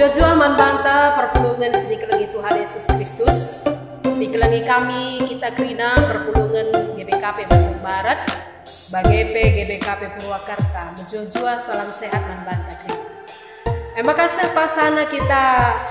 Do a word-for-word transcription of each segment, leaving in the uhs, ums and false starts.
Mejuah man banta perpulungen si ikelengi Tuhan Yesus Kristus, si ikelengi kami kita kerina perpulungen G B K P Bandung Barat, bage pe G B K P Purwakarta. Mejuah-juah salam sehat man banta kerina. E maka seh pasana kita,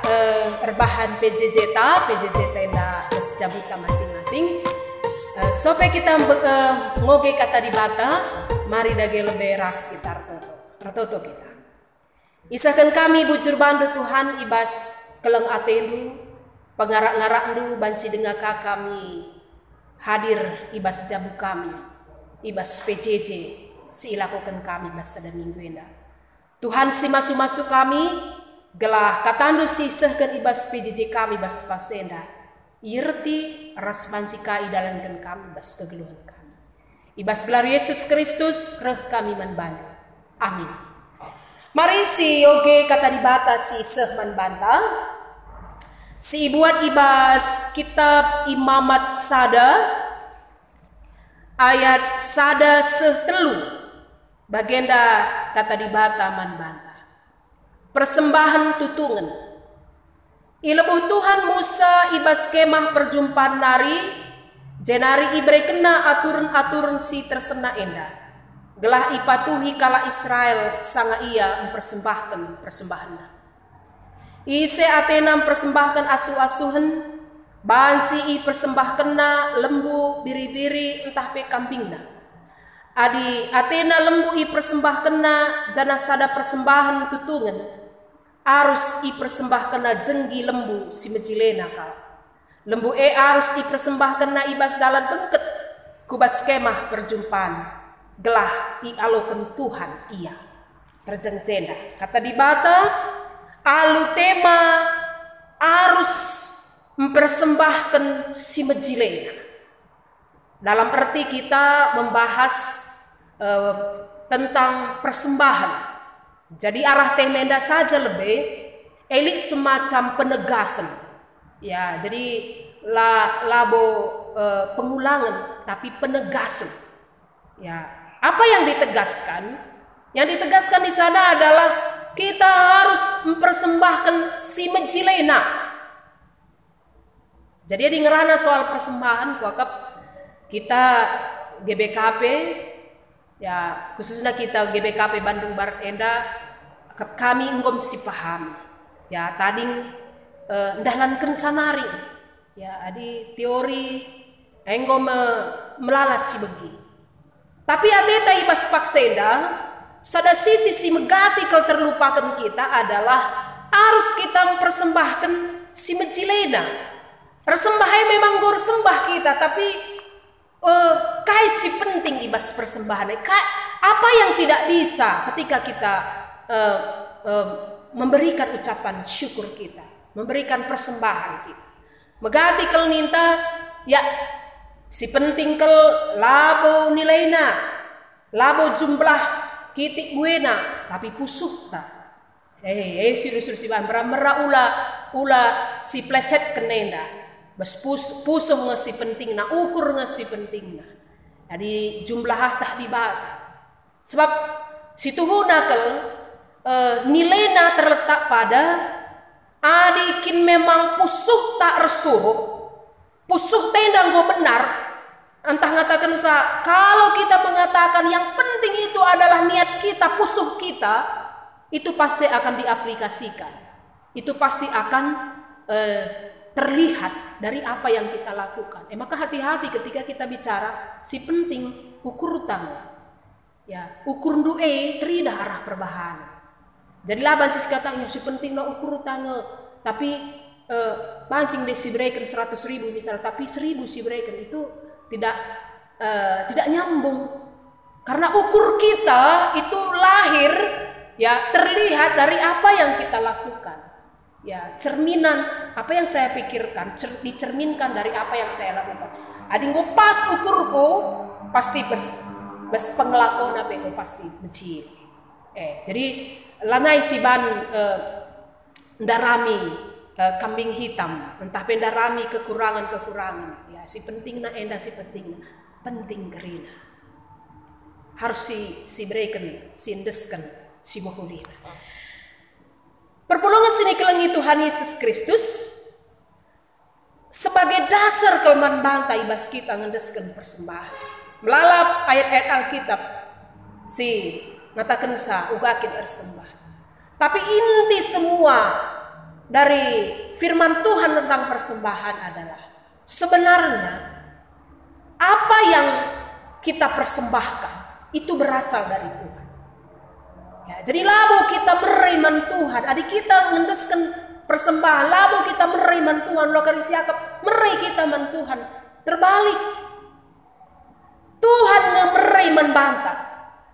eh, erbahan P J J ta, P J J ta enda ras jabuta masing-masing. Eh, sope kita mbe-, eh, ngoge kata Dibata, mari dage lebe ras kita ertoto. Ertoto kita. Isehken kami bujur bandu Tuhan i bas keleng atendu, pengarak-ngarakndu banci denga ka kami hadir i bas jabu kami, i bas P J J si ilakoken kami bas sada minggu enda. Tuhan si masu-masu kami, gelah katandu si isehken i bas P J J kami bas paksa enda, ierti ras banci ka idalanken kami bas kegeluhen kami. I bas gelar Yesus Kristus reh kami man bandu. Amin. Mari si oge kata Dibata si iseh man banta, si ibuat i bas kitab Imamat sada, ayat sada seh telu. Bagenda kata Dibata man banta. Persembahen tutungen. Ilebuh Tuhan Musa i bas Kemah Perjumpan nari, jenari iberekenNa aturen-aturen si tersena enda, gelah ipatuhi kalak Israel sanga ia mpersembahken persembahenna. Ise atena mpersembahken asuh-asuhen, banci ipersembahkenna lembu biri-biri ntah pe kambingna. Adi atena lembu ipersembahkenna janah sada persembahen tutungen, arus ipersembahkenna jenggi lembu si mejilena kal. Lembu e arus ipersembahkenna i bas dalan bengket ku bas Kemah Perjumpan, gelah ialoken Tuhan ia. Terjeng jenda kata Dibata, alu tema arus mpersembahken si mejilena. Dalam erti kita membahas, eh, tentang persembahan. Jadi arah tema enda saja lebe, e lit semacam penegasen. Ya, jadi la-, labo, eh, pengulangan, tapi penegasen. Ya, apa yang ditegaskan? Yang ditegaskan di sana adalah kita harus mempersembahkan si mejilena. Jadi, adi ngerana soal persembahan, kuakap kita G B K P, ya, khususna kita G B K P Bandung Barat enda, akap kami enggo sipahami. Ya, tading, eh, ndalanken sanari. Ya, adi teori enggo me-, melala si begi. Tapi ateta i bas paksa enda, sada sisi si megati kal terlupaken kita adalah arus kita mpersembahken si mejilena. Ersembah e memang enggo ersembah kita, tapi, eh, kai si penting i bas persembahan e? Ka-, apa yang tidak bisa ketika kita, eh, eh, memberikan ucapan syukur kita, memberikan persembahan kita? Megati kal ninta, ya, si penting kal labo nilaina, labo jumlah kitik buena, tapi pusuhta. Eh, eh, si rusur si bahan mera-mera ula, ula si plesetken enda. Bas pus-, pusuh nge si pentingna, ukur nge si pentingna. Jadi jumlah ah tah Dibata. Sebab situhuna kal, eh, nilaina terletak pada adi kin memang pusuhta ersuruh, pusuhta enda enggo benar, ntah ngatakensa, kalau kita mengatakan yang penting itu adalah niat kita, pusuh kita, itu pasti akan diaplikasikan. Itu pasti akan, eh, terlihat dari apa yang kita lakukan. Eh, maka hati-hati ketika kita bicara, si penting ukur tanggung. Ya, ukurndu e teridah arah perbahanen. Jadi la banci sikataken, "Ya, si pentingna ukurta nge." Tapi, eh, banci deh sibereken seratus ribu misal, tapi seribu sibereken, itu tidak, eh, tidak nyambung. Karena ukur kita itu lahir, ya, terlihat dari apa yang kita lakukan. Ya, cerminan apa yang saya pikirkan cer-, dicerminkan dari apa yang saya lakukan. Adi enggo pas ukurku, pasti bes, bes pengelakona pe enggo pasti mejil. Eh, jadi lanai siban, eh, ndarami, eh, kambing hitam, ntah pe ndarami kekurangan-kekurangan. Ya, si pentingna enda, si pentingna, penting kerina. Harus si, sibereken, siendesken, simehulina. Perpulungen si nikelengi Tuhan Yesus Kristus, sebagai dasar kal man banta i bas kita ngendesken persembahan. Melala ayat-ayat Alkitab si ngatakensa uga kin ersembah. Tapi inti semua dari firman Tuhan tentang persembahan adalah sebenarnya apa yang kita persembahkan itu berasal dari Tuhan. Ya, jadi labo kita mere man Tuhan, adi kita ngendesken persembahan, labo kita mere man Tuhan, lo kari siakap, mere kita man Tuhan. Terbalik, Tuhan nge mere man banta.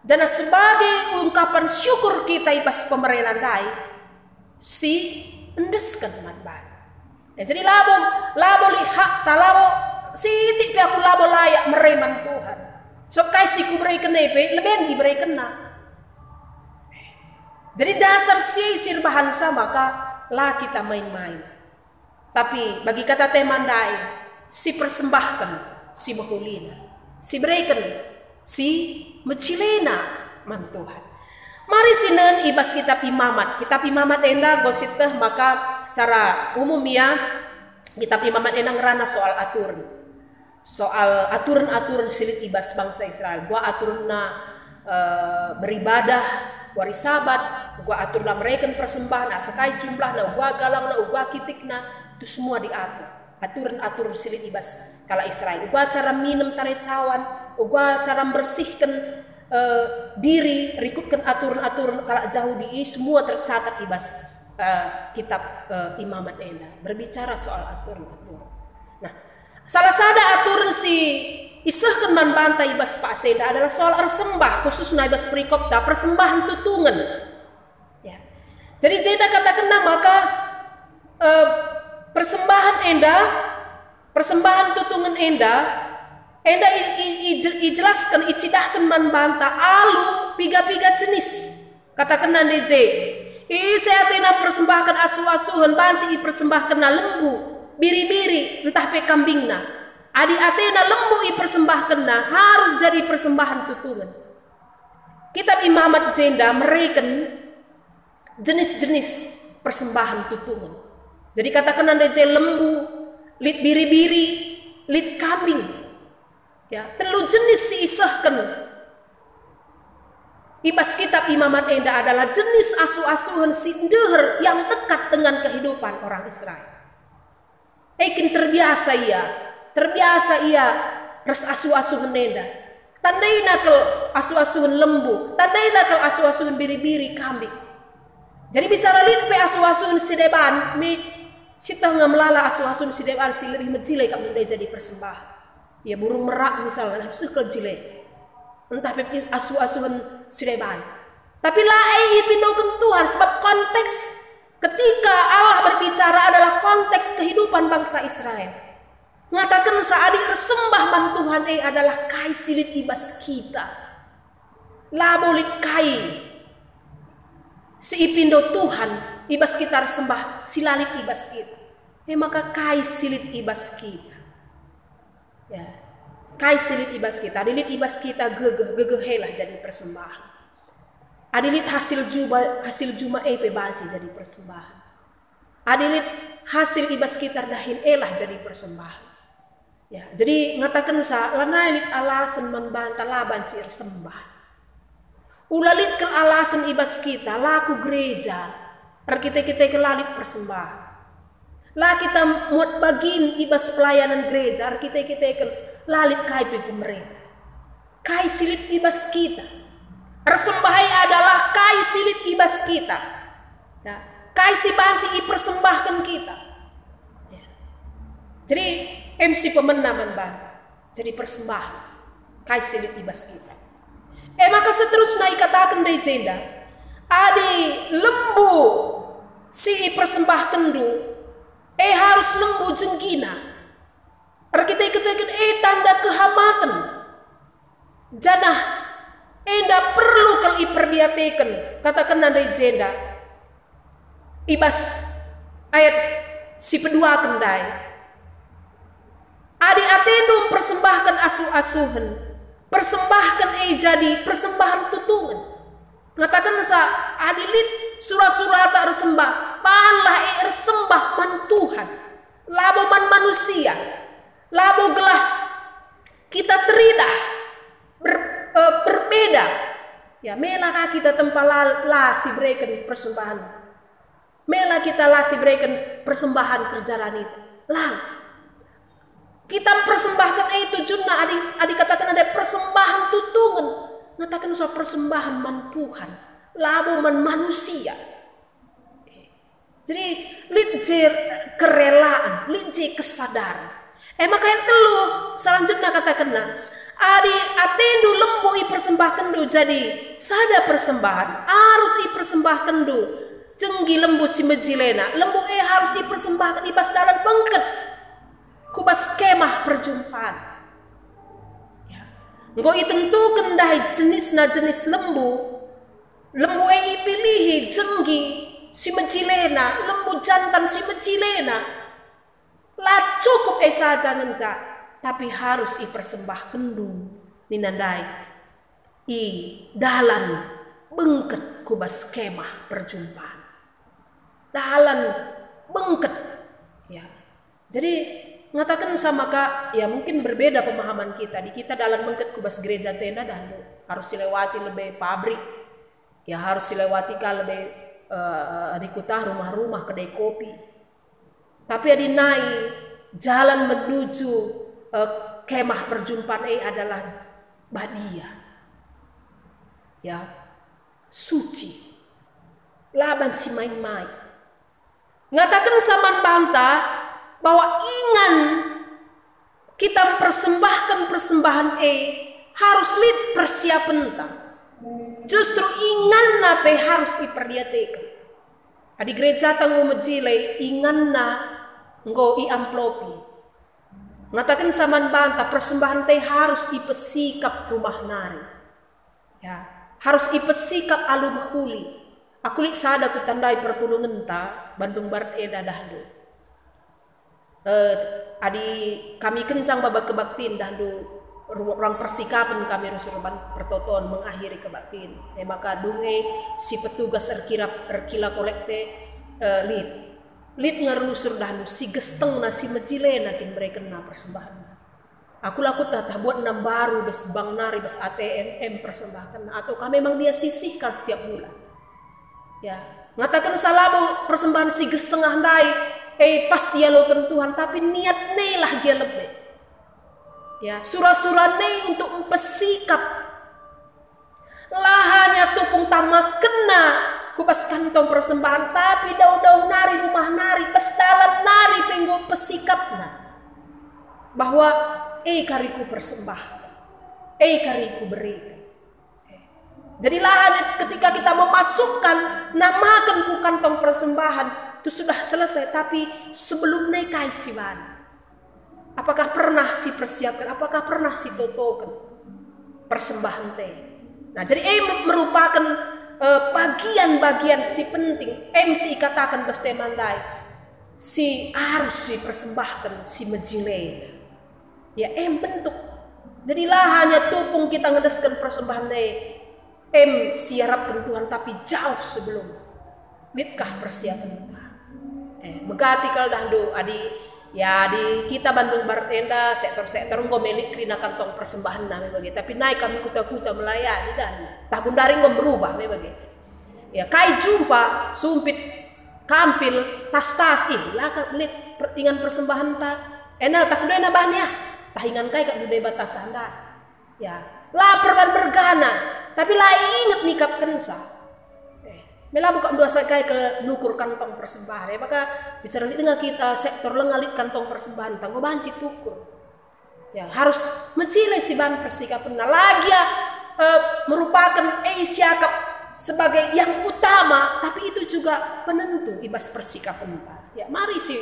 Janah sebagai ungkapan syukur kita i bas pemeren ndai, si endesken man bana. Ya, jadi labo, labo lit hakta, labo sitik pe aku labo layak mere man Tuhan. Sebab kai si kubereken e pe leben iberekenNa. Jadi dasar si erbahansa maka la kita main-main. Tapi bagi kata tema ndai, si persembahken, si mehulina, si bereken, si mecilena man Tuhan. Mari sinen i bas kitab Imamat. Kitab Imamat enda enggo sieteh maka secara umum ia, kitab Imamat enda ngerana soal aturen. Soal aturen-aturen si lit i bas bangsa Israel. Uga aturenna, eh, beribadah wari Sabat, uga aturenna mereken persembahan, asa kai jumlahna, uga galangna, uga kitikna, itu semua diatur. Aturen-aturen si lit i bas kalak Israel. Uga cara minem tare cawan, uga cara mbersihken, eh, diri, rikutken aturen-aturen kalak Jahudi, i semua tercatat i bas, eh, kitab, eh, Imamat enda. Berbicara soal aturen-aturen. Nah, salah sada aturen si isehken man banta i bas paksa enda adalah soal ersembah, khususna i bas perikopta persembahan tutungen. Ya. Jadi jenda katakenna maka, eh, persembahan enda, persembahan tutungen enda, enda i, i, i, ijelasken, icidahken man banta alu piga-piga jenis. Katakenna ndai je, ise atena persembahken asuh-asuhen banci ipersembahkenna lembu, biri-biri, ntah pe kambingna. Adi atena lembu ipersembahkenna, harus jadi persembahan tutungen. Kitab Imamat jenda mereken jenis-jenis persembahan tutungen. Jadi katakenna ndai je lembu, lit biri-biri, lit kambing. Ya, telu jenis si isehken i bas kitab Imamat enda adalah jenis asuh-asuhen si ndeher yang dekat dengan kehidupan orang Israel. E kin terbiasa ia, terbiasa ia ras asuh-asuhen enda. Tandaina kal asuh-asuhen lembu, tandaina kal asuh-asuhen biri-biri, kambing. Jadi bicara lit pe asuh-asuhen si deban, mi sieteh nge melala asuh-asuhen si deban si lebih mejile kap ndai jadi persembahan. Ya, burung merak misalna, nah, seh kal jile. Ntah pe asuh-asuhen si deban. Tapi la e ipindoken Tuhan, sebab konteks ketika Allah berbicara adalah konteks kehidupan bangsa Israel. Ngatakensa adi ersembah man Tuhan e adalah kai si lit i bas kita. Labo lit kai si ipindo Tuhan i bas kita ersembah si la lit i bas kita. E maka kai si lit i bas kita. Ya. Kai si lit i bas kita? Adi lit i bas kita gegeh, gegeh elah jadi persembahan. Adi lit hasil juma, hasil juma e pe banci jadi persembahan. Adi lit hasil i bas kita erdahin elah jadi persembahan. Ya, jadi ngatakensa, lanai lit alasen man banta la banci ersembah. Ula lit kal alasen i bas kita, la ku gereja, erkite-kiteken la lit persembahan. La kita muat bagin i bas pelayanan gereja, erkite-kiteken la lit kai pe pemerenta. Kai si lit i bas kita. Ersembah e adalah kai si lit i bas kita. Ya, kai si banci ipersembahken kita. Ya. Jadi, em si pemena man banta. Jadi persembahan. Kai si lit i bas kita. E maka seterusna ikataken ndai jenda, adi lembu si ipersembahkenndu, e harus lembu jenggina. Erkite-kiteken e tanda kehamaten. Janah enda perlu kal iperdiateken, katakenna ndai jenda. I bas ayat si peduaken ndai. Adi atendu mpersembahken asuh-asuhen, persembahken e jadi persembahan tutungen. Ngatakensa, adi lit sura-surata ersembah, Bahanlah e ersembah man Tuhan, labo man manusia, labo gelah kita teridah, ber-, eh, berbeda. Ya, mela ka kita tempa la, la sibereken persembahen. Mela kita la sibereken persembahen kerja lanita. Lang. Kita mpersembahken e tujunna adi, adi kataken ada persembahen tutungen. Ngataken so persembahen man Tuhan, labo man manusia. Jadi, lit je kerelaan, lit je kesadaran. E maka yang telu, selanjutnya katakenna, adi atendu lembu ipersembahkenndu jadi sada persembahen, arus ipersembahkenndu jenggi lembu si mejilena, lembu e arus ipersembahken i bas dalan bengket ku bas kemah perjumpan. Ya. Enggo itentuken ndai jenisna jenis lembu, lembu e ipilihi jenggi si mejilena, lembu jantan si mejilena. La cukup e saja ngenca, tapi harus ipersembahkenndu nina ndai i dalan bengket ku bas kemah perjumpan. Dalan bengket, ya. Jadi, ngataken sama ka, ya, mungkin berbeda pemahaman kita. Di kita dalan bengket ku bas gereja tenda dah harus silewati lebe pabrik. Ya, harus silewati ka lebe, eh, di kuta rumah-rumah kedai kopi. Tapi adi nai jalan menuju, eh, kemah perjumpan e adalah badia. Ya, suci. La banci main-main. Ngataken saman banta bahwa ingan kita mpersembahken persembahen e harus lit persiapenta. Justru inganna pe harus iperdiateken. Adi gerejata enggo mejile, inganna enggo iamplopi. Ngataken saman banta, persembahen e harus ipesikap rumah nari. Ya, harus ipesikap alu mehuli. Aku lit sada kutandai perpulungenta, Bandung Barat enda dahndu. Eh, adi kami kencang baba kebaktin dahndu ru-, ruang persikapen kami rusur ban pertoton mengakhiri kebaktin. E maka dung e si petugas erkira, erkila kolekte, eh, lit. Lit nge rusur dahndu si gestengna si mejilena kin berekenna persembahenna. Aku la kuta tah buatna mbaru bas bank nari bas A T M, em persembahkenna, atau ka memang dia sisihkan setiap bulan? Ya, ngataken sa labo persembahen si gestengah ndai, eh, pasti ialoken Tuhan, tapi niat nai lah gia lebe. Ya, sura-sura nai untuk mpesikap. La hanya tupung tamakenna ku bas kantong persembahen, tapi dauh-dauh nari, rumah nari, bas dalan nari pe enggo pesikapna bahwa e kari kupersembahken, e kari kubereken. Jadi la hanya ketika kita memasukkan namaken ku kantong persembahen, itu sudah selesai, tapi sebelum nai kai si bana? Apakah pernah si persiapkan? Apakah pernah si totoken persembahen te? Nah, jadi e merupakan, eh, bagian-bagian si penting, em si ikataken bas tema ndai, si arus si persembahken si mejile. Ya, em bentuk. Jadi la hanya tupung kita ngedesken persembahen e, em si iarapken Tuhan, tapi jauh sebelum. Litkah persiapen? Eh, megati kal dahndu adi, ya, adi kita Bandung Barat enda sektor-sektor enggo melik kerina kantong persembahenna me bage, tapi nai kami kuta-kuta melayani dahndu. Tah gundari enggo merubah me bage. Ya, kai jumpa, sumpit, kampil, tas-tas, ih, la kap lit per-, ingan persembahenta. Ena tas ndai nabahni ah. Tah ingan kai kap ndai bas tas enda. Ya, la perban mergana, tapi la inget nikapkensa. Eh, me la buka mduasa kai ke nukur kantong persembahen. Eh, maka bicara lit denga kita sektor lenga lit kantong persembahen, tanggo banci tukur. Ya, harus mejile si ban persikapenna. La gia, eh, merupakan, eh, siakap sebagai yang utama, tapi itu juga penentu i bas persikapenta. Ya, mari si,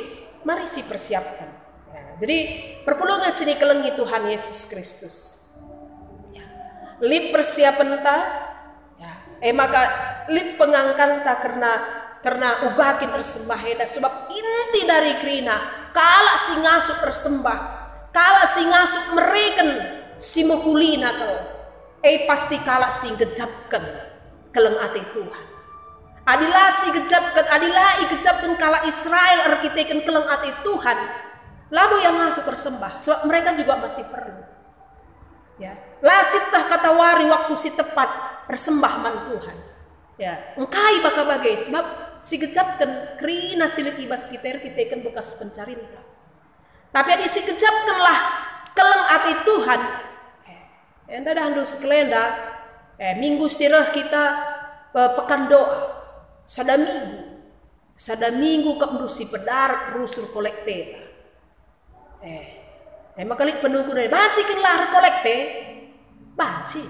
mari si persiapkan. Ya, jadi perpulungen si ikelengi Tuhan Yesus Kristus. Ya. Lit persiapenta, ya. E maka lit pengangkanta kerna, kerna uga kin ersembah enda, sebab inti dari kerina kalak si ngasup ersembah, kalak si ngasup mereken si mehulina kal, e pasti kalak si nggejapken keleng ate Tuhan. Adi la sigejapken, adi la igejapken kalak Israel erkiteken keleng ate Tuhan, labo ia ngasup ersembah, sebab mereka juga masih perlu. Ya, la sieteh katawari waktu si tepat ersembah man Tuhan. Ya, engkai maka bage, sebab sigejapken kerina si lit i bas kita erkiteken bekas pencarinta. Tapi adi sigejapkenlah keleng ate Tuhan, eh, enda dahndu sekalenda, eh, minggu si reh kita, eh, pekan doa. Sada minggu, sada minggu kap ndu si pedarat rusur kolekteta. Eh, eh, maka lit penungkun e, banci kin la erkolekte? Banci.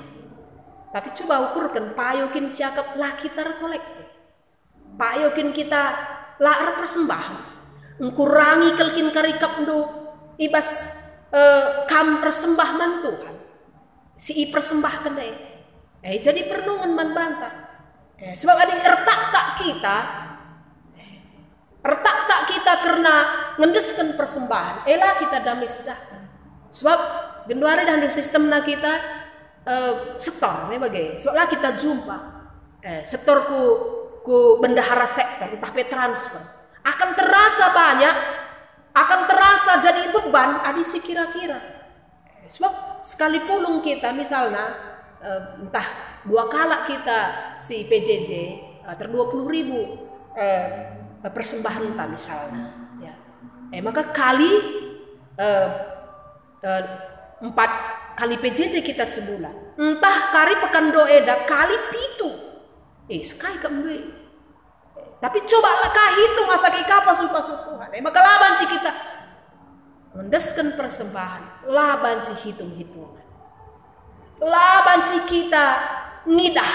Tapi coba ukurken, payo kin siakap la kita erkolekte? Payo kin kita la erpersembahen? Engkurangi kal kin kari kapndu i bas, eh, kam ersembah man Tuhan si ipersembahken e? Eh, jadi pernungen man banta. Eh, sebab adi ertaktak kita, eh, ertaktak kita kerna ngendesken persembahen, e la kita damai sejahtera. Sebab genduari dahndu sistemna kita, eh, setor me bage. Sebab la kita jumpa. Eh, setor ku, ku bendahara sektor, ntah pe transfer. Akan terasa banyak, akan terasa jadi beban adi si kira-kira. Sebab sekali pulung kita misalna, eh, ntah dua kalak kita si P J J, eh, ter dua puluh ribu, eh, persembahenta misalna, ya. Eh, maka kali, eh, eh, empat kali P J J kita sebulan. Ntah kari pekan doa enda kali pitu. Eh, sekai kam duit. Tapi coba la ka hitung asa kai ka pasu-pasu Tuhan. Eh, maka la banci kita ngendesken persembahen, la banci hitung-hitungan. La banci kita ngidah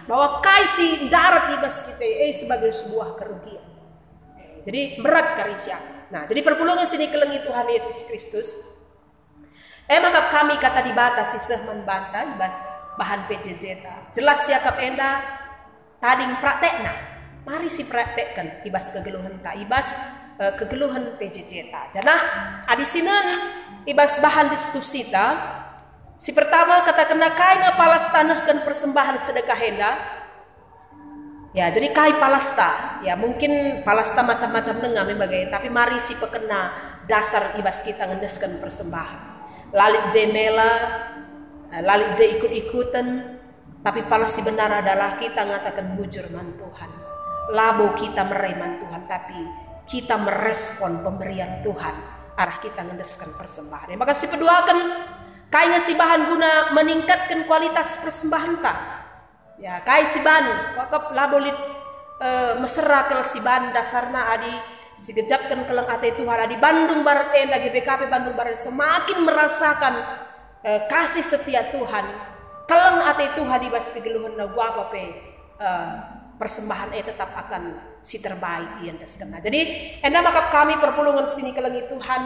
bahwa kai si ndarat i bas kita e sebagai sebuah kerugian. Eh, jadi berat kari sia. Nah, jadi perpulungen si ikelengi Tuhan Yesus Kristus. E maka kami kata Dibata si seh man banta i bas bahan P J J-ta. Jelas siakap enda tading praktekna. Mari sipraktekken i bas kegeluhenta, i bas, eh, kegeluhen P J J-ta. Janah adi sinen i bas bahan diskusita, si pertama katakenna kai nge palasta nehken persembahen sedekah enda? Ya, jadi kai palasta? Ya, mungkin palasta macam-macam denga me bage, tapi mari sipekena dasar i bas kita ngendesken persembahen. La lit je mela, eh, la lit je ikut-ikuten, tapi palas si benar adalah kita ngataken bujur man Tuhan. Labo kita mere man Tuhan, tapi kita merespon pemberian Tuhan arah kita ngendesken persembahen. Maka sipeduaken, kai nge si bahan guna meningkatken kualitas persembahenta? Ya, kai si ban, kuakap labo lit, eh, mesera kal si ban dasarna adi sigejapken keleng ate Tuhan, adi Bandung Barat enda, G B K P Bandung Barat semakin merasakan, eh, kasih setia Tuhan, keleng ate Tuhan i bas kegeluhenna, uga pe, eh, persembahen e tetap akan si terbaik iendeskenna. Jadi, enda maka kami perpulungen si ikelengi Tuhan,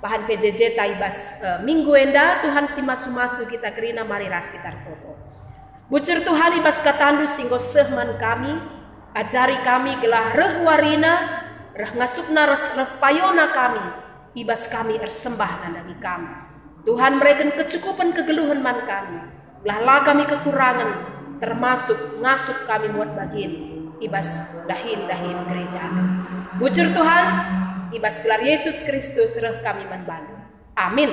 bahan P J J-ta i bas, eh, minggu enda, Tuhan si masu-masu kita kerina, mari ras kita ertoto. Bujur Tuhan, i bas kataNdu si enggo seh man kami, ajari kami gelah reh warina, reh ngasupna ras reh payona kami, i bas kami ersembah nandangi Kam. Tuhan mereken kecukupen kegeluhen man kami, gelah la kami kekurangen, termasuk ngasup kami muat bagin i bas dahin-dahin gerejaNdu. Bujur Tuhan, i bas gelar Yesus Kristus reh kami man baNdu. Amin.